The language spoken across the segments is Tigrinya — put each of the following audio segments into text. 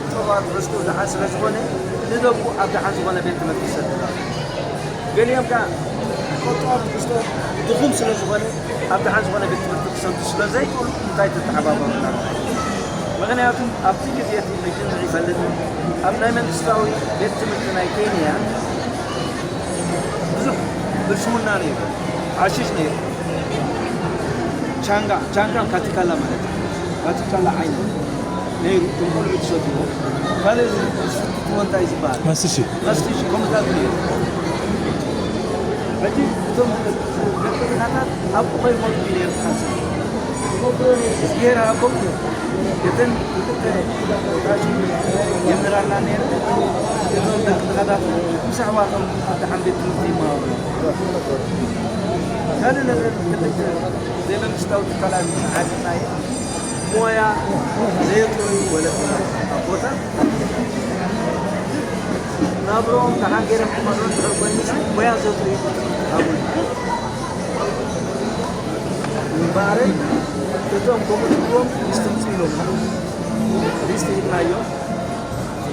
ቁጠባዊ ትሕዝቶ ደሓን ስለ ዝኾነ፣ ንደቁ ኣብ ደሓን ዝኾነ ቤት ትምህርቲ ይሰዱ። ገሊኦም ከኣ ቁጠባዊ ትሕዝቶ ድኹም ስለ ዝኾነ፣ ኣብ ደሓን ዝኾነ ቤት ትምህርቲ ክሰዱ ስለ ዘይክእሉ፣ እንታይ ትተሓባበሩና? ምኽንያቱ ኣብቲ ግዜ እቲ ሕጂ ንርኢ ይፈልጥ፣ ኣብ ናይ መንግስታዊ ቤት ትምህርቲ ናይ ኬንያ ብዙሕ ብልሽውና ነይሩ፣ ሓሽሽ ነይሩ። ቻንጋ፣ ቻንጋ ካቲካላ ማለት እዩ። ካቲካላ ዓይነት ነይሩ፣ እቶም ቆልዑ ዝሰትይዎ። ካልእ ዝስትይዎ እንታይ እዩ ዝበሃል? ማስቲሺ። ማስቲሺ፣ ከምኡታት ነይሩ። ሕጂ እቶም ደቂ ድኻታት ኣብኡ ከይሞቱ እዩ ነይሩ ዝሓስብ። እግዚኣብሔር ኣቦም እተን ክልተ የምህራና ነይሩ። እቶም ደቂ ድኻታት ምስ ኣሕዋቶም ኣብ ደሓን ቤት ትምህርቲ ይመሃሩ። ካልእ ነገር ክልተ ዘይመንግስታዊ ትካላት ዓድና እዩ። ሞያ ዘየጥረዩ ወለድና ኣቦታት ናብርኦም ደሓን ገይሮም ክመርሑ እንድሕር ኮይኑ ሞያ ዘጥረዩ ሃቡና። እምበኣር እቶም ከምኡ ትብሎም ሊስት ምጽኡ ኢሎምና። ሊስት ሂብናዮም።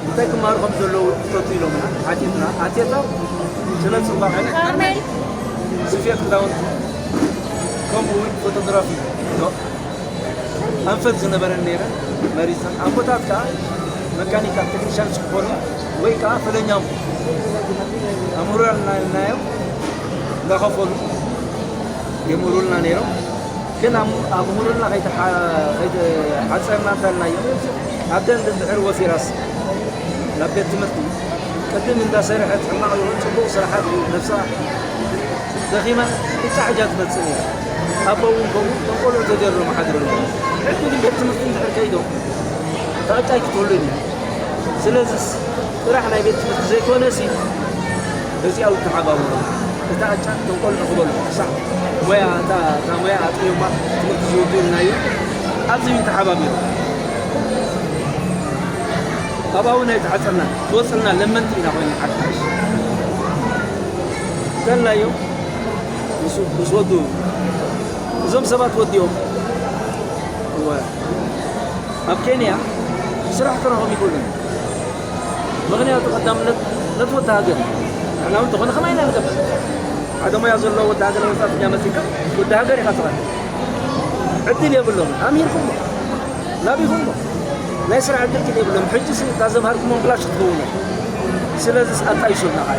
እንታይ ክመሃሩ ከም ዘለዉ ክፈቱ ኢሎምና። ሓቲትና። ኣዴታው ስነ ጽባቐ፣ ስፌት ክዳውንቲ፣ ከምኡ እውን ፎቶግራፊ ዶ ኣንፈት ዝነበረን ነይረን መሪጸን። ኣቦታት ከኣ መካኒካል ቴክኒሻንስ ክኾኑ ወይ ከኣ ፈለኛም ኣምህሩልና ኢልናዮም። እንዳኸፈሉ የምህሩልና ነይሮም። ግን ኣብ፣ ኣብ ኣምህሩልና ከይተሓ-፣ ከይተሓጸርና እንተልናዮም፣ ኣብ ደንብ እንድሕር ወፊራስ ናብ ቤት ትምህርቲ ቅድም እንዳሰርሐት ሕማቕ ይኹን ጽቡቕ ስራሓት ነብሳ ደኺማ ብጻሕ እያ ትመጽእ ነይራ። ኣቦ እውን ከምኡ፣ እቶም ቆልዑ ተጀርሮም ሓድሮም። ሕጂ ግን ቤት ትምህርቲ እንድሕር ከይዶም፣ ተቐጫይ ክትህሉ እዩ። ስለዚስ ጥራሕ ናይ ቤት ትምህርቲ ዘይኮነሲ፣ በዚኣ እውን ተሓባበሩ። እታ ዕጫ እቶም ቆልዑ ክበሉ፣ ክሳዕ ሞያ፣ እታ፣ እታ ሞያ ኣጥርዮማ ትምህርቲ ዝውዱ ኢልናዮ። ኣብዚ እውን ተሓባቢሩ። ኣብኣ እውን ኣይተዓጸናን። ዝወጽልና ለመንቲ ኢና ኮይና ሓድሓሽ። እንተልናዮም፣ ምስ፣ ምስ ወዱ፣ እዞም ሰባት ወዲኦም፣ እወ፣ ኣብ ኬንያ ስራሕ ክረኽቦም ይኽእሉ። ምኽንያቱ ቀዳምነት ነቲ ወዲ ሃገር እዩ። ንሕና እውን እንተኾነ ከማይ ኢና ንገብር። ሓደ ሞያ ዘለዎ ወዲ ሃገር ወጻኢ እያ መጺእካ፣ ወዲ ሃገር ኢኻ ትቐንእ። ዕድል የብሎምን። ኣምሂርኩሞ፣ ላቢኹሞ፣ ናይ ስራሕ ዕድል ግን የብሎም። ሕጂ ሲ እታ ዘምሃርኩሞም ብላሽ ክትኸውን እያ። ስለዚስ ኣጣይሶና ኸኣ፣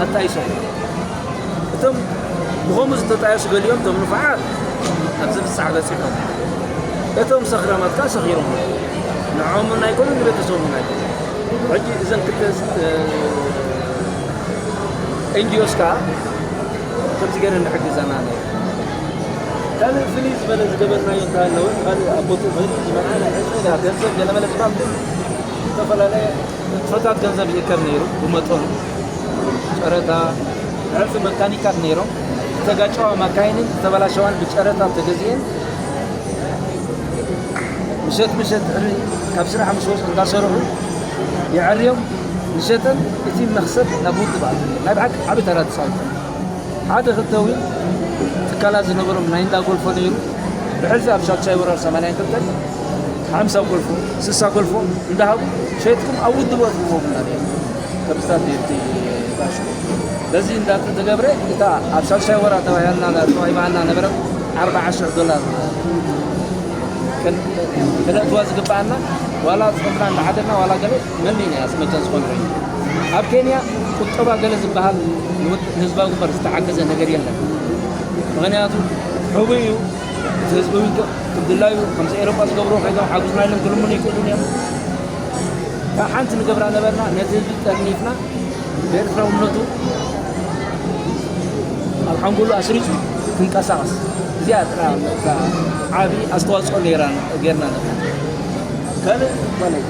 ኣጣይሶና። እቶም ብኸምኡ ዝተጣየሱ ገሊኦም እቶም ንፉዓት ኣብዚ ብጻሕ በጺሖም። እቶም ሰኽራማት ከኣ ሰኺሮም። ንዕኦምን ኣይኮኑን ንቤተሰቦምን ኣይኮኑን። ሕጂ እዘን ክልተ፣ እ፣ ኤን ጂ ኦስ ከኣ ከምዚ ገይረን ዝሕግዛና ነይሩ። ካልእ ፍልይ ዝበለ ዝገበርናዮ እንተሃለወ፣ ካልእ ኣብ ቦትኡ ኸይዱ ዝመርሓና ሕጽ ኢላ ገንዘብ ገለመለ ዝባል ኩሉ ዝተፈላለየ ንጥፈታት ገንዘብ ይእከብ ነይሩ ብመጠኑ። ጨረታ፣ ዕርፊ መካኒካት ነይሮም። ዝተጋጨዋ መካይንን ዝተበላሸዋን ብጨረታ ተገዚኤን ምሸት ምሸት ድሕሪ ካብ ስራሕ ምስ ወፁ እንዳሰርሑ የዐርዮም ምሸተን እቲ መኽሰብ ናብ ውድብ ኣትዩ። ናይ ብሓቂ ዓቢ ተራ ተፃዊቶም። ሓደ ክልተ እውን ትካላት ዝነበሮም ናይ እንዳ ጎልፎ ነይሩ። ብሕልፊ ኣብ ሻድሻይ ወራር ሰማንያን ክልተን ሓምሳ ጎልፎ፣ ስሳ ጎልፎ እንዳሃቡ ሸይጥኩም ኣብ ውድብ ኣትውዎም እና ነይሩ። ከምስታት ነርቲ ባሹ በዚ እንዳተተገብረ እታ ኣብ ሻድሻይ ወራር ተባሂልና ተዋሂባና ነበረት ኣርብዓ ሽሕ ዶላር ከን-፣ ከነእትዋ ዝግብኣና ዋላ ጽሑፍና እንዳሓደግና ዋላ ገለ መሊእና እያ መቸም ዝኾነ ኮይኑ። ኣብ ኬንያ ቁጠባ ገለ ዝበሃል ንውድ-፣ ንህዝባዊ ግንባር ዝተሓገዘ ነገር የለን። ምኽንያቱ ሕቡእ እዩ። እቲ ህዝቢ እውን ከም ድላዩ ከምዚ ኤሮጳ ዝገብርዎ ከይዶም ሓጉዝና ኢሎም ክልምኑ ይክእሉን እዮም። ካብ ሓንቲ ንገብራ ነበርና ነቲ ህዝቢ ጠርኒፍና ብኤርትራውነቱ ኣብ ሓንጎሉ ኣስሪጹ ክንቀሳቐስ። እዚኣ ጥራ እታ ዓቢ ኣስተዋጽኦ ነይራ፣ ጌርና ነበር። ካልእ ማለት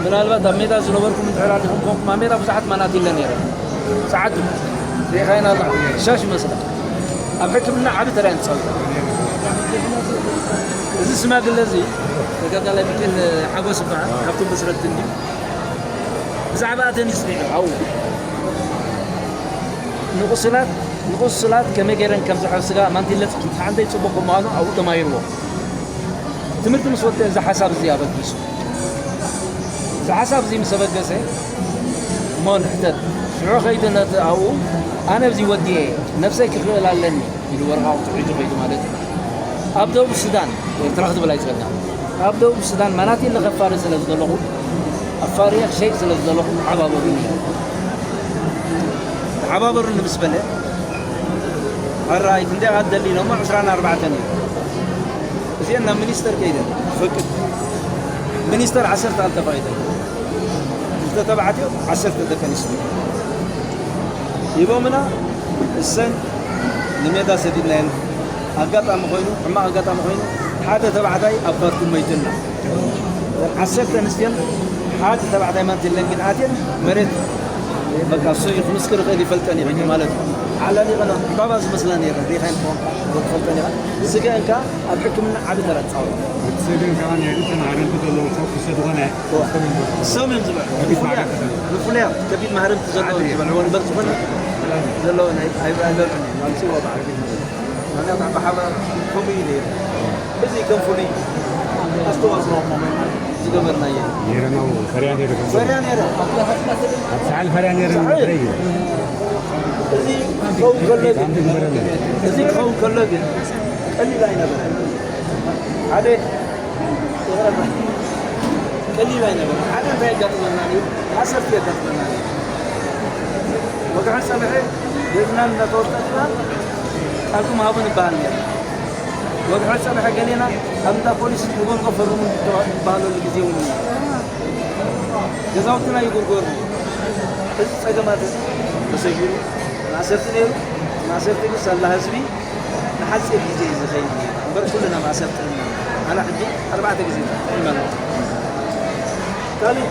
ምናልባት ኣብ ሜዳ ዝነበርኩም እንድሕር ኣሊኹም ኮንኩም፣ ኣብ ሜዳ ብዙሓት ማናቲለ ነይረ። ጸዓዱ ርኢኻየን ኣለኻ። ሻሽ ይመስላ። ኣብ ሕክምና ዓቢ ተራ እየን ዝጻወታ። እዚ ሽማግለ እዚ ተጋዳላይ ሚካኤል ሓጎስ ይበሃል። ካብቶም መስረትቲ እንድዩ። ብዛዕባ ኣተን እዩ ጽኒዑ። ኣብኡ ንቁስላት፣ ንቁስላት ከመይ ገይረን ከም ዝሕስጋ ማንቲለ ጽ-፣ ሓንተይ ጽቡቕ ብምዃኑ ኣብኡ ተማሂርዎ። ትምህርቲ ምስ ወደአ እዚ ሓሳብ እዚ ኣበጊሱ። እዚ ሓሳብ እዚ ምስ ኣበገሰ፣ እሞ ንሕተት፣ ሽዑ ከይደ ነቲ ኣብኡ፣ ኣነ ኣብዚ ወዲኤ፣ ነብሰይ ክኽእል ኣለኒ ኢሉ ወረቓቕቱ ሒዙ ከይዱ ማለት እዩ። ኣብ ደቡብ ሱዳን፣ ኤርትራ ክትብል ኣይትኽእልን። ኣብ ደቡብ ሱዳን ማናቲለ ከፋሪ ስለ ዝደለኹ፣ ኣፋርየ ክሸይጥ ስለ ዝደለኹ፣ ተሓባበሩኒ። ተሓባበሩኒ ምስ በለ፣ ሕራይ ክንደይ ኢኻ ትደሊ ኢሎሞ፣ ዕስራን ኣርባዕተን እዩ። እዚአን ናብ ሚኒስተር ከይደን ትፈቅድ። ሚኒስተር ዓሰርተ ኣልተ ፈቒደን። ክልተ ተባዕትዮ፣ ዓሰርተ ደቂ ኣንስትዮ ሂቦምና፣ እሰን ንሜዳ ሰዲድናየን። ኣጋጣሚ ኮይኑ፣ ሕማቕ ኣጋጣሚ ኮይኑ፣ ሓደ ተባዕታይ ኣብ ካርቱም መይቱና። እዘን ዓሰርተ ኣንስትዮን ሓደ ተባዕታይ ማንቲለን ግን ኣትየን መሬት በቃ እሱ እዩ ክምስክር ይኽእል ይፈልጠን እየ ማለት እዩ። ዓላሊቐና ዕምባባ ዝመስላ ነይረን ሪኻየን ክኾንካ ትፈልጠን ኢኻ። ስገአን ከኣ ኣብ ሕክምና ዓቢ ተራ ተጻወት። እቲ ሰገን ከኣ ናይ እተን ሃረምቲ ዘለዉ ሰብ ክሰ ዝኾነ እዋ። ሰም እዮም ዝበልዑ። ከቢድ ብፍሉያት፣ ማህረምቲ። ብፍሉያት ከቢድ ማህረምቲ ዘለወን ዝበልዑ እምበር ዝኾነ ዘለወን ኣይ-፣ ኣይ-፣ ኣይበልዑን እዮም። ኣምስዎ በዓል። ምኽንያቱ ብሓባር ከምኡ እዩ ነይሩ። እዚ ከም ፍሉይ ኣስተዋፅኦ ዝገበርናዮ። ነይረን ኣብኡ ፈርያ ነይረ ከም ዘሎ። ፈርያ ነይረ። ኣብ ሰዓል ፈርያ ነይረ ሳሕል። ነይረ እዩ። እዚ ክኸውን ከሎ ግን፣ ሳምቲ ግበረለን። እዚ ክኸውን ከሎ ግን ቀሊል ኣይነበረን። ሓደ ቀሊል ኣይነበረን። ሓደ እንታይ የጋጥመና ነይሩ? ማእሰርቲ የጋጥመና ነይሩ። ወግሐ ጸብሐ ገዝና እናተወጠጥና ቃልኩም ሃቡ ንበሃል ነይሩ። ወግሐ ጸብሐ ገሌና ኣብ እንዳ ፖሊስ ንጎንጎ ፈርሙ ንበሃለሉ ግዜ እውን ነይሩ። ገዛውትና ይጉርጎሩ። እዚ ጸገማት እዚ ተሰጊሩ ማእሰርቲ ነይሩ። ማእሰርቲ ግን ሳላ ህዝቢ ንሓጺር ግዜ እዩ ዝኸይድ ነይሩ እምበር፣ ኩልና ማእሰርቲ ኢና። ኣነ ሕጂ ኣርባዕተ ግዜ ጥዕመ ኣለኹ። ካልእ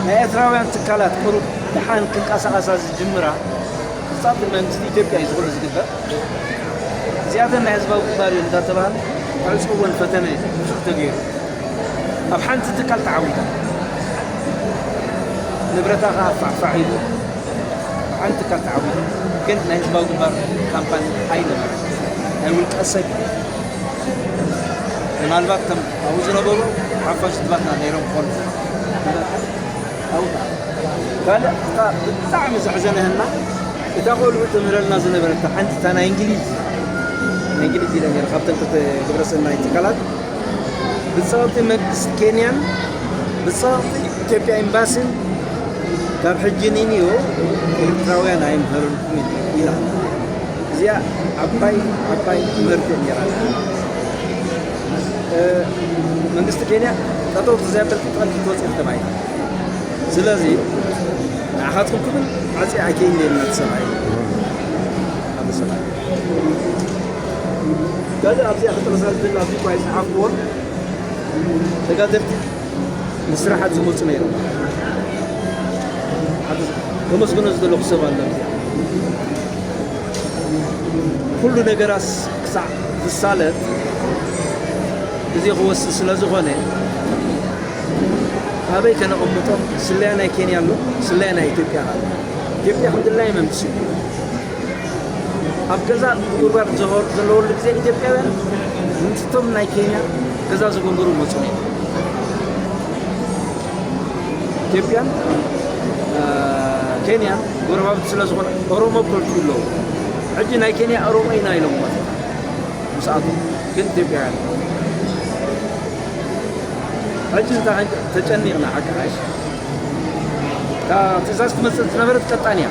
ናይ ኤርትራውያን ትካላት ቁሩብ ደሓን ክንቀሳቐሳ ዝጅምራ፣ ብጻብቲ መንግስቲ ኢትዮጵያ እዩ ዝኹሉ ዝግበር። እዚኣተን ናይ ህዝባዊ ግንባር እየን እንዳተባህለ ክዕጽወን ፈተነ ብዙሕ ተገይሩ። ኣብ ሓንቲ ትካል ተዓዊታ። ንብረታ ከኣ ፋዕፋዕ ኢሉ። ኣብ ሓንቲ ትካል ተዓዊታ። ግን ናይ ህዝባዊ ግንባር ካምፓኒ ኣይነበረን። ናይ ውልቀ ሰብ እዩ። ምናልባት ከም ኣብኡ ዝነበሩ ሓፋሽ ድባትና ነይሮም ክኾኑ። ኣብኡ ካልእ እታ ብጣዕሚ ዘሕዘነህና፣ እታ ቆልዑ ተምህረልና ዝነበረት እታ ሓንቲ እታ ናይ እንግሊዝ፣ ናይ እንግሊዝ ኢለ ነይረ፣ ካብተን ክልተ ግብረሰናይ ትካላት ብጸቕጢ መንግስቲ ኬንያን ብጸቕጢ ኢትዮጵያ ኤምባሲን ካብ ሕጂ ንንዮ ኤርትራውያን ኣይምሃረልኩምን ኢላ። እዚኣ ዓባይ፣ ዓባይ ትምህርቲ ነይራ። እ፣ መንግስቲ ኬንያ ጠጠው ተዘይኣበልኪ ጠልቂ ክትወፅኢ ተባሂላ። ስለዚ ንዓኻትኩም ክብል ዓፂ ኣይከይን ነይርና እቲ ሰብኣይ። ኣብ ሰብኣይ። ካልእ ኣብዚኣ ክጥቕሳ ዝብል ኣብዚ እኳ ይፅሓፍክዎ ተጋደልቲ ንስራሓት ዝመፁ ነይሮም። ሓደ ከመስግኖ ዝደለኹ ሰብ ኣሎ። ኩሉ ነገራስ ክሳዕ ዝሳለጥ ግዜ ክወስድ ስለ ዝኾነ ኣበይ ከነቐምጦ? ስለያ ናይ ኬንያ ኣሎ፣ ስለያ ናይ ኢትዮጵያ ኣሎ። ኢትዮጵያ ክንድላይ መምስል ኣብ ገዛ ጉድጓድ ዘሆር ዘለወሉ ግዜ ኢትዮጵያውያን ምስትቶም ናይ ኬንያ ገዛ ዝጎንበሩ መፁ ነይሩ። ኢትዮጵያን፣ እ፣ ኬንያን ጎረባብቲ ስለ ዝኾነ ኦሮሞ ክፈልጡ ኣለዉ። ሕጂ ናይ ኬንያ ኦሮሞ ኢና ኢሎም ማለት እዩ። ምስኣቶም ግን ኢትዮጵያውያን። ሕጂ እንታይ ተጨኒቕና ሓቂ ሓይሽ። እታ ትእዛዝ ትመጽእ ዝነበረት ቀጣን እያ።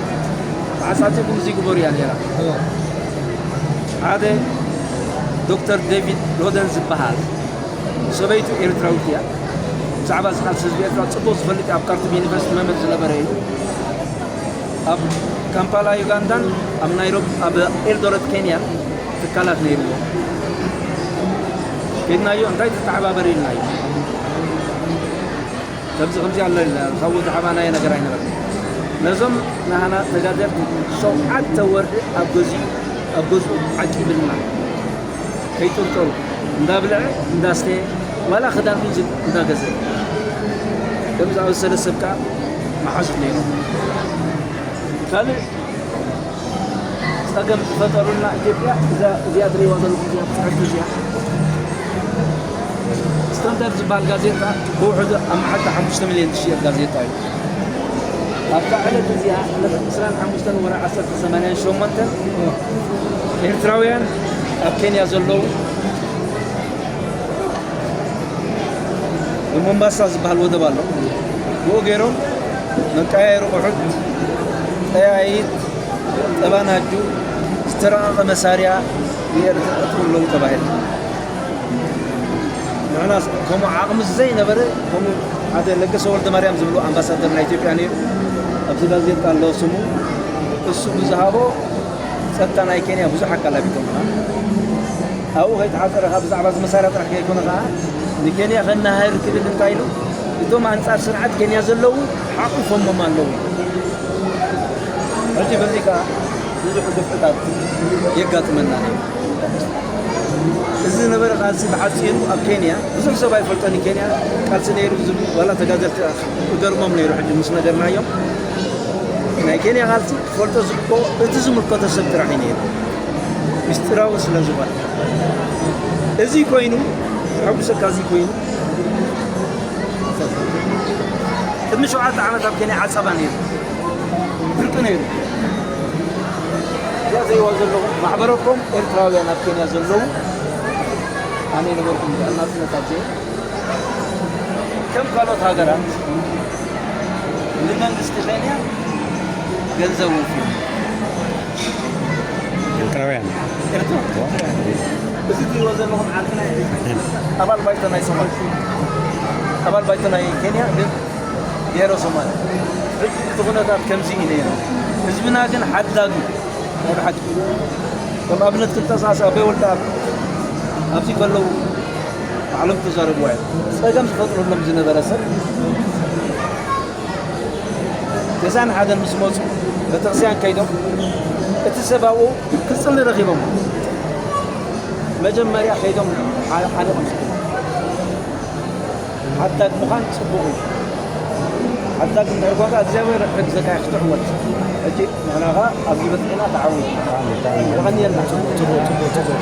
ተዓጻጺኹም እዚ ግበሩ እያ ነይራ። ሓደ ዶክተር ዴቪድ ሮደን ዝበሃል ሰበይቱ ኤርትራዊት እያ። ብዛዕባ እዚ ቃልሲ ህዝቢ ኤርትራ ጽቡቕ ዝፈልጥ ኣብ ካርቱም ዩኒቨርሲቲ መምህር ዝነበረ እዩ። ኣብ ካምፓላ ዩጋንዳን ኣብ ናይሮቢ ኣብ ኤልዶረት ኬንያን ትካላት ነይርዎ። ከድናዮ እንታይ ትተሓባበር ኢልናዮ። ከምዚ ከምዚ ኣሎ ኢልና ካብኡ ዝሓባናዮ ነገር ኣይነበረን። ነዞም ናህና ተጋደልቲ ሸውዓተ ወርሒ ኣብ ገዚኡ ኣብ ገዝኡ ዓቂብልና ከይጥርጠሩ እንዳብልዐ እንዳስተየ ዋላ ክዳን እውን እንዳገዘ ከም ዝኣመሰለ ሰብ ከዓ መሓዙት ነይሩ። ካልእ ጸገም ዝፈጠሩልና ኢትዮጵያ እዛ እዚኣ ትሪእዋ ዘለኹም እዚኣ ብጽሕፍቲ እዚኣ ስታንዳርድ ዝበሃል ጋዜጣ ብውሕዱ ኣብ መዓልቲ ሓሙሽተ ሚልዮን ዝሽየጥ ጋዜጣ እዩ። ኣብዛ ዕለት እዚኣ ዕለት ዕስራን ሓሙሽተን ወርሒ ዓሰርተ ሰማንያን ሸሞንተን ኤርትራውያን ኣብ ኬንያ ዘለዉ ብሞምባሳ ዝበሃል ወደብ ኣሎ። ብኡ ገይሮም መቀያየሪ ኣቑሑት፣ ጠያይት፣ ጠባናጁ፣ ዝተረቐቐ መሳርያ ንኤርትራ የእትዉ ኣለዉ ተባሂሉ። ንሕና ከምኡ ዓቕሚ ዘይነበረ፣ ከምኡ ሓደ ለገሰ ወልደ ማርያም ዝብሉ ኣምባሳደር ናይ ኢትዮጵያ ነይሩ። ኣብዚ ጋዜጣ ኣሎ ስሙ። እሱ ብዝሃቦ ጸጥታ ናይ ኬንያ ብዙሕ ኣካላቢቶምና። ኣብኡ ከይተሓጸረ ካብ ብዛዕባ እዚ መሳርያ ጥራሕ ከይኮነ ከኣ ንኬንያ ከናሃር ክብል እንታይ ኢሉ እቶም ኣንጻር ስርዓት ኬንያ ዘለዉ ሓቑፎሞም ኣለዉ። ሕጂ በዚ ከኣ ብዙሕ ግፍዕታት የጋጥመና ነይሩ። እዚ ዝነበረ ቃልሲ ብሓጺሩ ኣብ ኬንያ ብዙሕ ሰብ ኣይፈልጦን እዩ። ኬንያ ቃልሲ ነይሩ ዝብሉ ዋላ ተጋደልቲ እገርሞም ነይሩ። ሕጂ ምስ ነገርናዮም ናይ ኬንያ ቃልሲ ክፈልጦ ዝግብኦ እቲ ዝምልከቶ ሰብ ጥራሕ እዩ ነይሩ። ምስጢራዊ ስለ ዝኾነ። እዚ ኮይኑ፣ ዘሐጉሰካ እዚ ኮይኑ፣ ቅድሚ ሸውዓተ ዓመት ኣብ ኬንያ ዓጸባ ነይሩ። ድርቂ ነይሩ። እዚኣ ትሪእዋ ዘለኹም ማሕበረኮም ኤርትራውያን ኣብ ኬንያ ዘለዉ፣ ኣነ ነበርኩም ናጽነት ኣብዘይ ከም ካልኦት ሃገራት ንመንግስቲ ኬንያ ገንዘብ ወፊዩ። ኤርትራውያን። ኤርትራ። እዚ ትሪእዎ ዘለኹም ዓርክና እዩ። ኣባል ባይቶ ናይ ሶማል። ኣባል ባይቶ ናይ ኬንያ ግን ብሄረ ሶማል። ሕጂ እቲ ኩነታት ከምዚ እዩ ነይሩ። ህዝብና ግን ሓዳግ እዩ። ናይ ብሓቂ። ከም ኣብነት ክንጠቕስ ኣበይ ወልደኣብ ኣብዚ ከለዉ ባዕሎም ተዛረብዋ እዮም። ጸገም ዝፈጥረሎም ዝነበረ ሰብ ገዛን ሓደን ምስ መጹ ቤተክርስትያን ከይዶም እቲ ሰብ ኣብኡ ክጽሊ ረኺቦም። መጀመርያ ከይዶም ሓ-፣ ሓሊቖም ስኢኖም። ሓዳግ ምዃን ጽቡቕ እዩ። ሓዳግ እንድሕር ጓጋ እግዚኣብሔር ይሕግዘካ ክትዕወት። ሕጂ ንሕና ኸኣ ኣብዚ በጺሕና ተዓዊትና። የቐንየልና። ጽቡቕ፣ ጽቡቕ፣ ጽቡቕ፣ ጽቡቕ።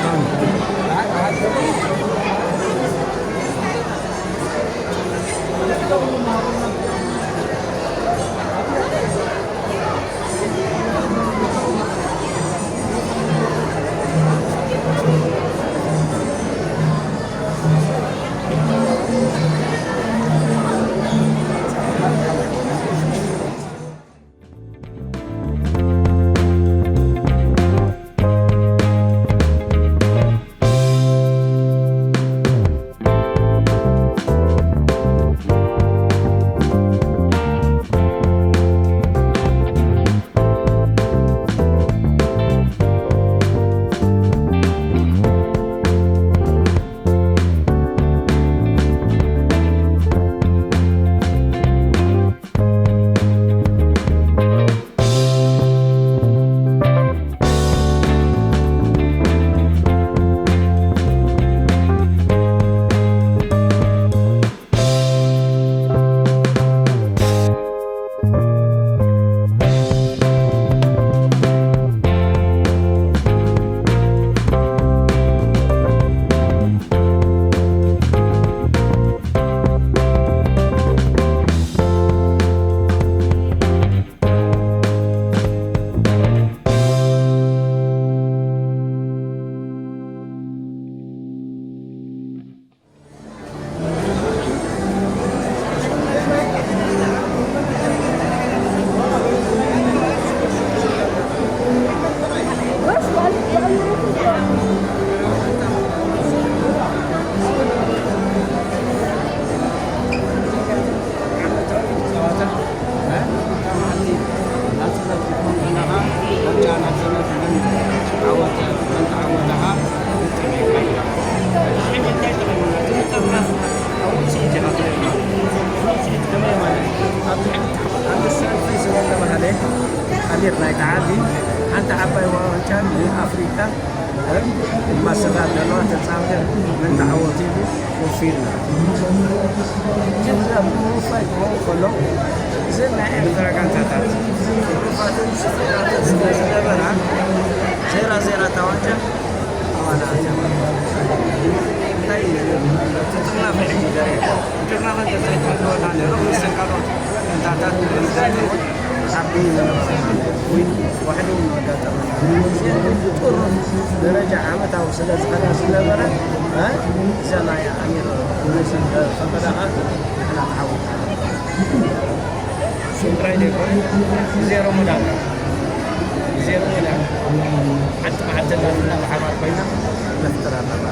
ኣሚር ናይታ ዓዲ ሓንቲ ዓባይ ዋንጫ ንኣፍሪቃ ማሰታት ዘለዋ ተጻወተ ምን ተዓወቱ ኢሉ ወፊርና። እዚ ኣብ ምውፋይ ክኸውን ከሎ፣ እዚ ናይ ኤርትራ ጋንታታት ህሉፋትን ስፍራትን ስለ ዝነበራ፣ ዜራ ዜራ እታ ዋንጫ ኣባና ኣትያ። እንታይ እዩ? እቲ ጥርናፈ ሕጂ ዓቢ ዝነበረ ወይ ዋሕዲ ኣጋጠመና። እዚኣን ግን ብጥሩፍ ደረጃ ዓመታዊ ስለ ዝኸዳ ዝነበረ፣ እ፣ እዛ ናይ ኣሚር ዝፈቀዳ ኸኣ ንሕና ተዓዊትና። እሱ ጥራይ ዘይኮነ፣ ግዜ ረመዳን፣ ግዜ ረመዳን ሓንቲ መዓልቲ እናበልና ብሓባር ኮይና ነፍጥር ኣለና።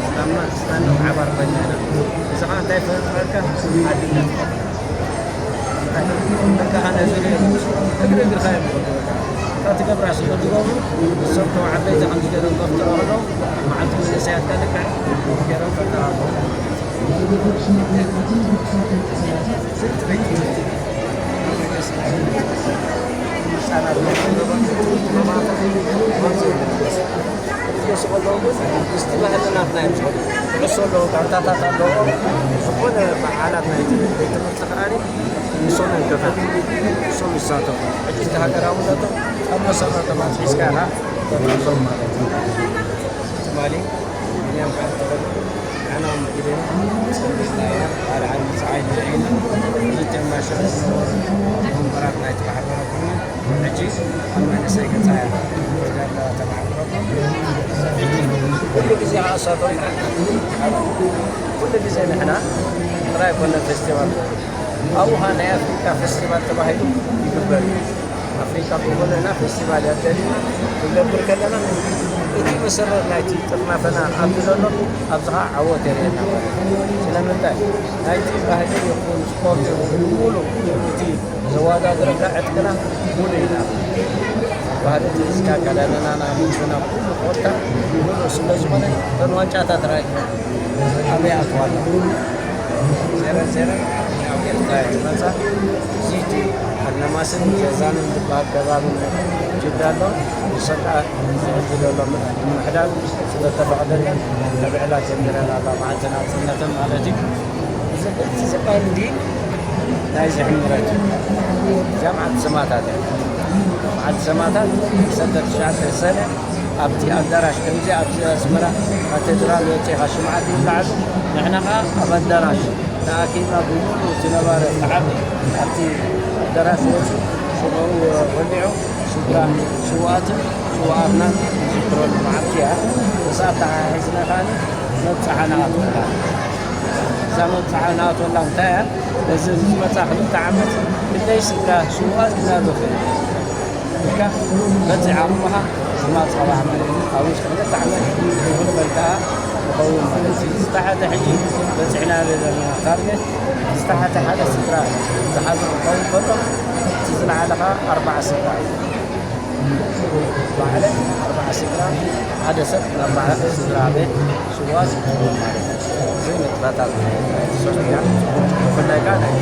ስታምና፣ ስታምና ብሓባር ኮይና ኢና። እዚ ኸዓ እንታይ ይፈጥረልካ? ሓድነት ይፈጥረልካ። እንታይ? በቃ፣ ነዚ እግሪ እግርኻ እዮም ዝኸዱ። በቃ፣ እታ ትገብራ ስለ ዝገብሩ፣ እሶም ተባዓበይቲ ከምዚ ገይሮም ከፍጥሩ ከለዉ፣ መዓልቲ መንእሰያትካ ልክዕ ገይሮም ፈጠራሉ። ህጻናት መምጽኡ። ክትገሱ ከለዉ ግን ምስቲ ባህሊ ናትና እዮም ዝኸዱ። ኩዕሶ ኣለዎ፣ ጋንታታት ኣለዎ። ዝኾነ በዓላት ናይ ቤት ትምህርቲ ከኣ ንሶም እዮም ከፈቱ፣ ንሶም ይሳተፉ። ሕጂ እቲ ሃገራውነቶም ካብ መሰረቶም ኣትሒዝካ ኢኻ ተትሕዞም ማለት እዩ። ትማሊ ብንያም ሓንቲ ንሕና እውን ብግዴና ጸንቢልና ኢና። ሓደ ዓቢ ጸሓይ ንርኢና። ክልተ ማሸት ዝነበሩ ወንበራት ናይቲ ማሕበረ ኮይና፣ ሕጂ ኣብ መንእሰይ ገጻ እያ ትዳላ ተማሕድረኩም። ኩሉ ግዜ ከኣ እሳቶም ኩሉ ግዜ ንሕና ጥራይ ኮነ ፌስቲቫል ኣብኡ ኸኣ ናይ ኣፍሪካ ፌስቲቫል ተባሂሉ ይግበር እዩ። ኣፍሪካ ብሙሉእና ፌስቲቫል እያ ደሊና ክንገብር ከለና፣ እቲ መሰረት ናይቲ ጥርናፈና ኣብዚ ዘሎ፣ ኣብዚ ኸዓ ዓወት የርእየና ማለት እዩ። ስለምንታይ? ናይቲ ባህሊ ይኹን ስፖርት ይኹን ብሙሉእ እቲ ዘወዳድረካ ዕጥቅና ሙሉእ ኢና። ባህሊ ሒዝካ፣ ኣከዳድናና፣ ምግብና፣ ኩሉ ኮታ ሙሉእ ስለ ዝኾነ፣ እተን ዋንጫታት ርኣይ። ኣበይ ኣትዋ ኣለዋ? ዜሮ ዜሮ ኣብ ኤርትራ እያ ትመጻ። እዚ እቲ ኣድነማስን ጀዛንን ዝበሃል ከባቢ ጅዳ ኣሎ። ንሰን ከኣ ንሕጂ ዘሎ ምምሕዳር ስለተፈቕደለን ተብዕላ ጀሚረን ኣለዋ፣ መዓልቲ ናጽነተን ማለት እዩ። እዚ፣ እዚ ቀንዲ ናይዚ ዕምረት እዩ። እዚኣ መዓልቲ ሰማእታት እያ። መዓልቲ ሰማእታት ዓሰርተ ትሽዓተ ሰነ ኣብቲ ኣዳራሽ፣ ከምዚ ኣብዚ ኣስመራ ካቴድራል ወጺኻ ሽምዓ ትውልዓሉ፣ ንሕና ኸኣ ኣብ ኣዳራሽ ተኣኪብና ብምሉእ እቲ ነባሪ፣ እቲ ዓቢ፣ ኣብቲ ኣዳራሽ ወጺኡ ሽምኡ ወሊዑ፣ ስድራን ስውኣትን ስውኣትናን ንዝክረሉ መዓልቲ እያ። ምስኣ ተሓሒዝና ከኣ መብጽዓ ንኣትወላ። እዛ መብጽዓ ንኣትወላ እንታይ እያ? ነዚ ዝመጽኣ ክልተ ዓመት ክንደይ ስድራ ስውኣት ክነርፍ ኢና። ኢልካ በቲ ዓቕምኻ ትማጸዋ ማለት እዩ። ኣብ ውሽጢ ክልተ ዓመት ይኹን በልካ ክኸውን ማለት እዩ። ዝተሓተ ሕጂ በጺሕናዮ ዘለና ታርጌት፣ ዝተሓተ ሓደ ስድራ ዝሓዞ ክኸውን ከሎ፣ እቲ ዝለዓለ ኸኣ ኣርባዓ ስድራ እዩ። ባዕለ ኣርባዓ ስድራ፣ ሓደ ሰብ ናብ ባዕለ ስድራ ቤት ስዋ ዝኸውን ማለት እዩ። እዚ ንጥፈታት ናይ ሶስት ሚልዮን ብፍላይ ከኣ ናይ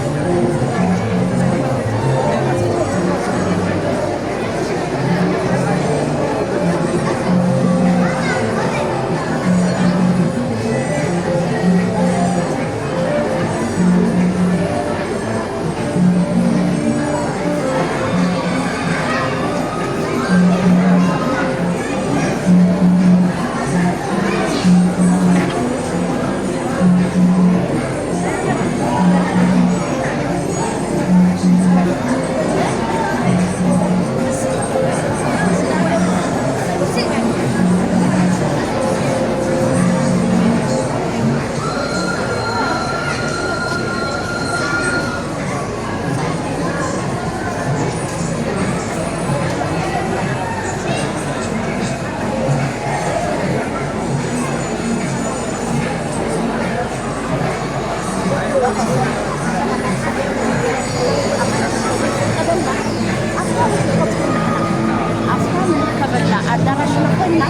ኣዳራሽና ኮይና፣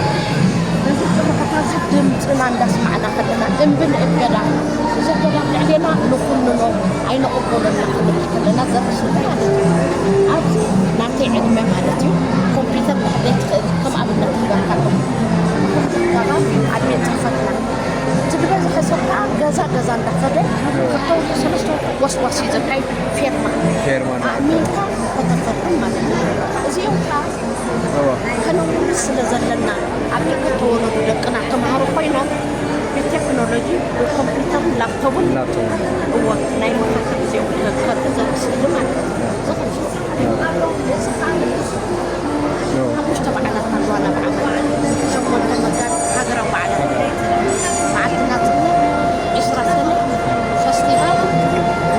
በዚ ጭርሖታት እዚ ድምፅና እንዳስማዕና ከለና፣ እምቢ ንእገዳ፣ እዚ ኣገዳ ኣብ ልዕሌና ንኹንኖ፣ ኣይንቕበሎን ኢና ክንብል ከለና ዘርኢ ስምዒት ማለት እዩ። ኣብዚ ናተይ ዕድመ ማለት እዩ፣ ኮምፒውተር ክትሕዝ ዘይትኽእል፣ ከም ኣብነት ክህበካ ኣለኹ። ንኹሉ ቁጠባ ኣብ ቤት ጽሕፈትና፣ እቲ ዝበዝሐ ሰብ ከኣ ገዛ ገዛ እንዳኸደ፣ ክልተ ወርሒ፣ ሰለስተ ወርሒ ጎስጓስ እዩ ዘካይድ፣ ፌርማ። ፌርማ እንዳኸደ። ኣእሚንካ ከተፈርም ማለት እዩ። እዚኦም ከኣ እዋ። ከነውርስ ስለ ዘለና፣ ኣብ ደገ እተወለዱ ደቅና ተምሃሮ ኮይኖም፣ ብቴክኖሎጂ ብኮምፒውተርን ላፕቶፕን ላፕቶፕ። እዎ ናይ መኸተ ግዜኡ ከተዘርስ ኢሉ ማለት እዩ። ዝኽእል ሓሙሽተ በዓላት ኣለዋና ብዓመት። ሸሞንተ መጋቢት ሃገራዊ በዓላት። በዓል ናጽነት፣ ዕስራ ሰነ፣ ፈስቲቫል፣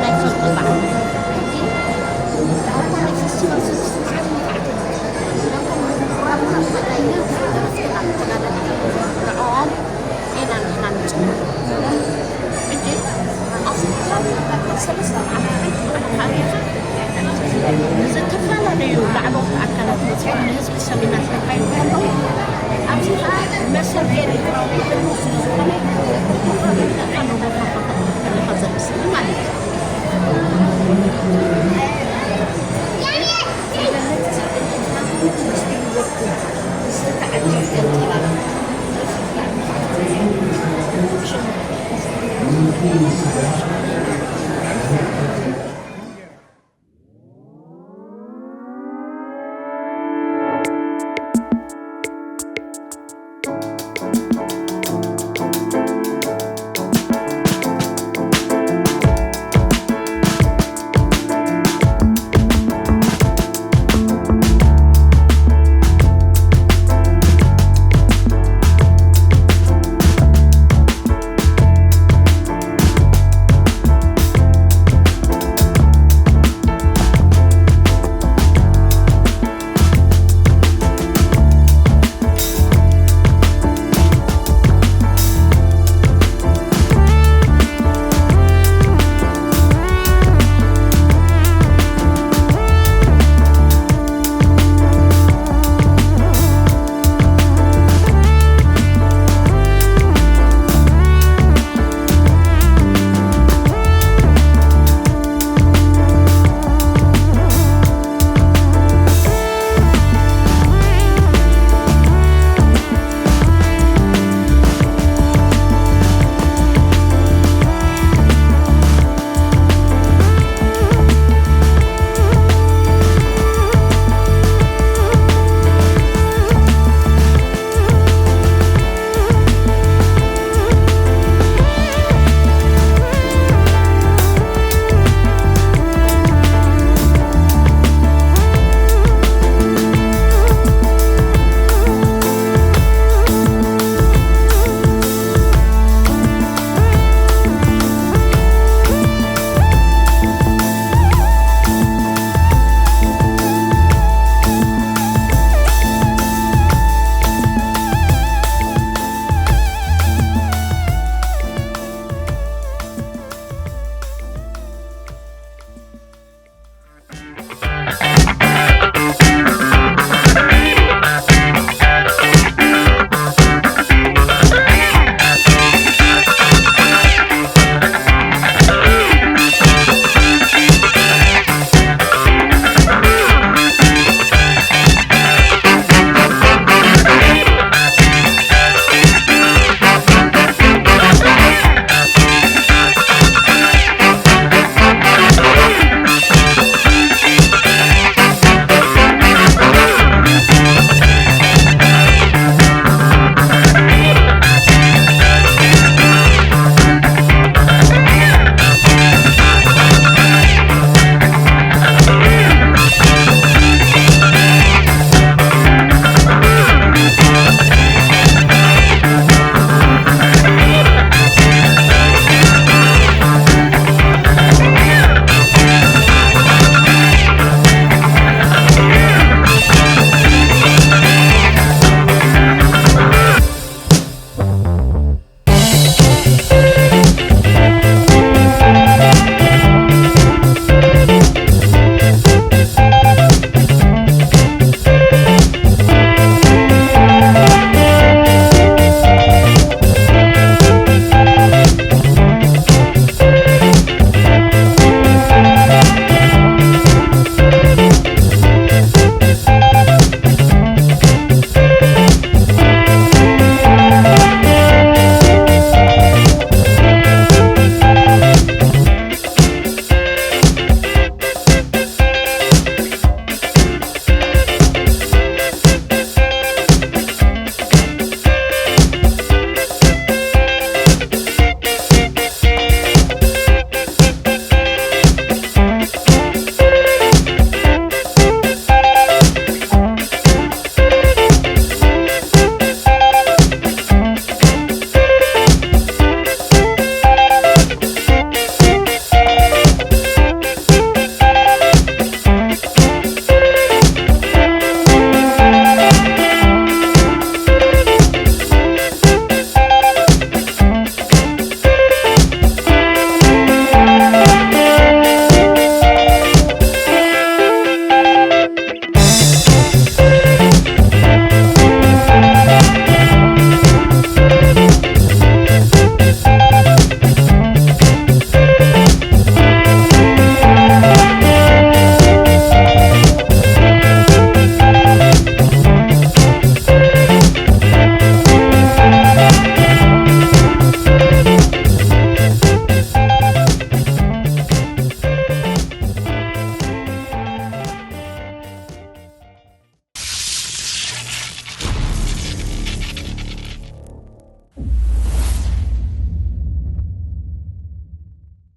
ናይ ፍርቂ በዓል። ኣብታ ናይ ፈስቲቫል ስድስተ ሰዓት ንቕዓት ንዕኦም ኢና ንሕና ንጽውዕ። ሕጂ ኣብ ሰለስተ መዓልቲ ሓቢርካ ዝተፈላለዩ ላዕለዎት ኣካላት መጺኦም ንህዝቢ ሰሚናር ከካይዱ ከለዉ፣ ኣብዚ ከኣ መሰል ኤርትራዊ ክህሉ ስለ ዝኾነ፣ ከለኻ ዘምስል ማለት እዩ።